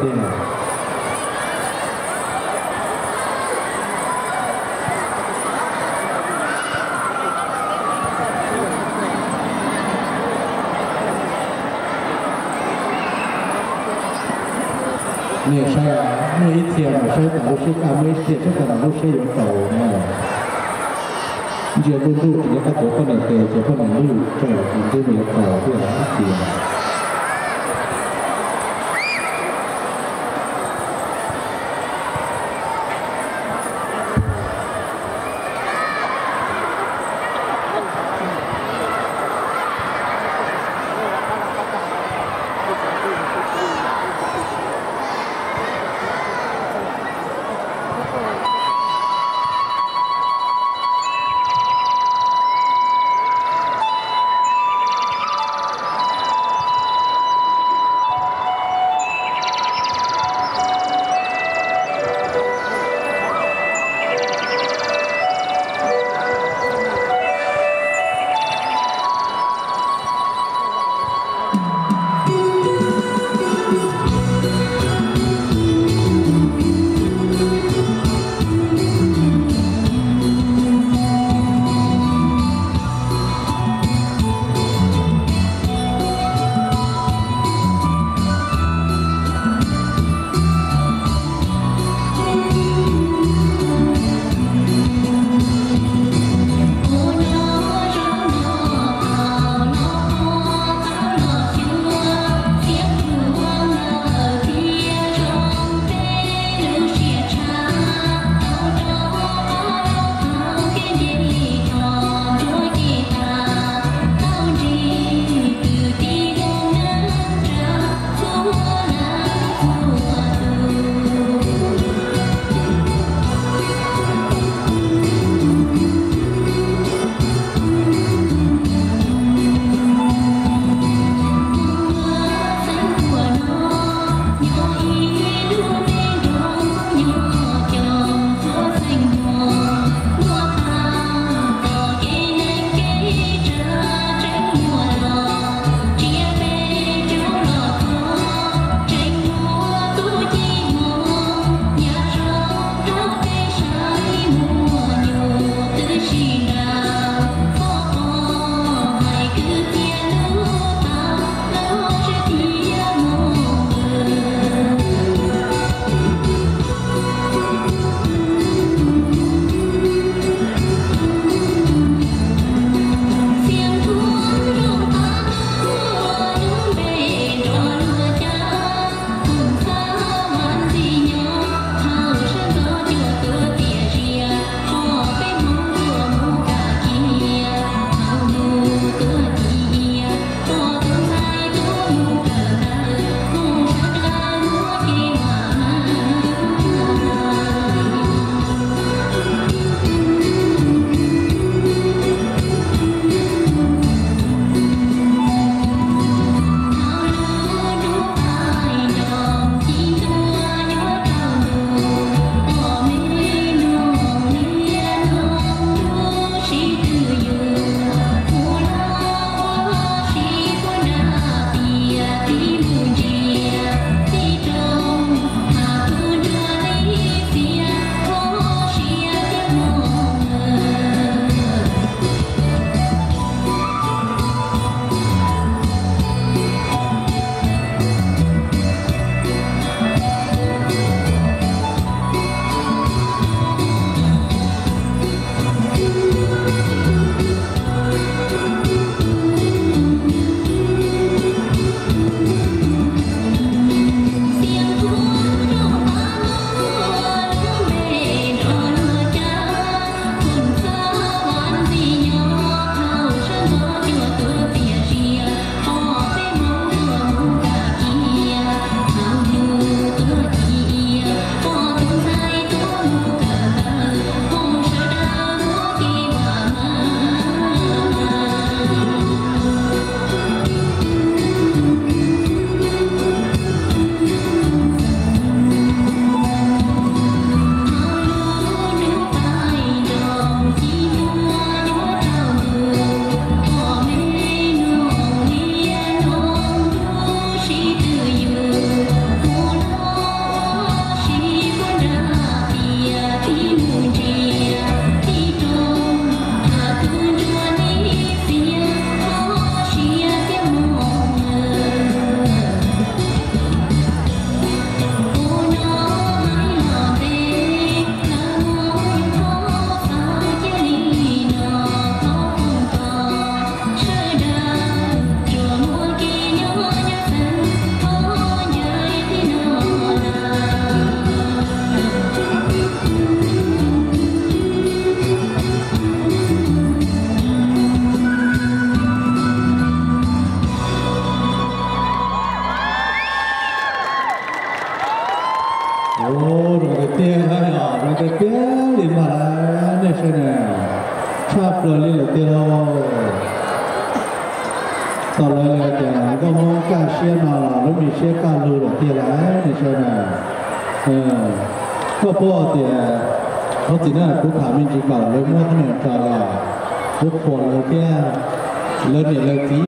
Tiag. Niam saib, muaj ib txhia mas saib tom lub siab kaj, muaj ib txhia saib tom lub siab yuav tsaus na. Ntsia ntuj ntuj tsis nco qab tuav poj niam tes ces poj niam lub yus tsaus ces twb yuav tsaus thiab ib txhia. Ua, zoo tiag tiag, zoo tiag tiag li ntag lauj, nej saib na, tshaj plaws li lawm tiag lauj. Thaum lawv hais tias nkauj Hmoob kaj siab no los lub me siab kaj lug lawm tiag lauj, nej saib na. Koj paub tias, thov txim na, kuv tham me ntsis kom lawv muab qhob noom tso los, kuv qhuas lawv thiab, lawv niam lawv txiv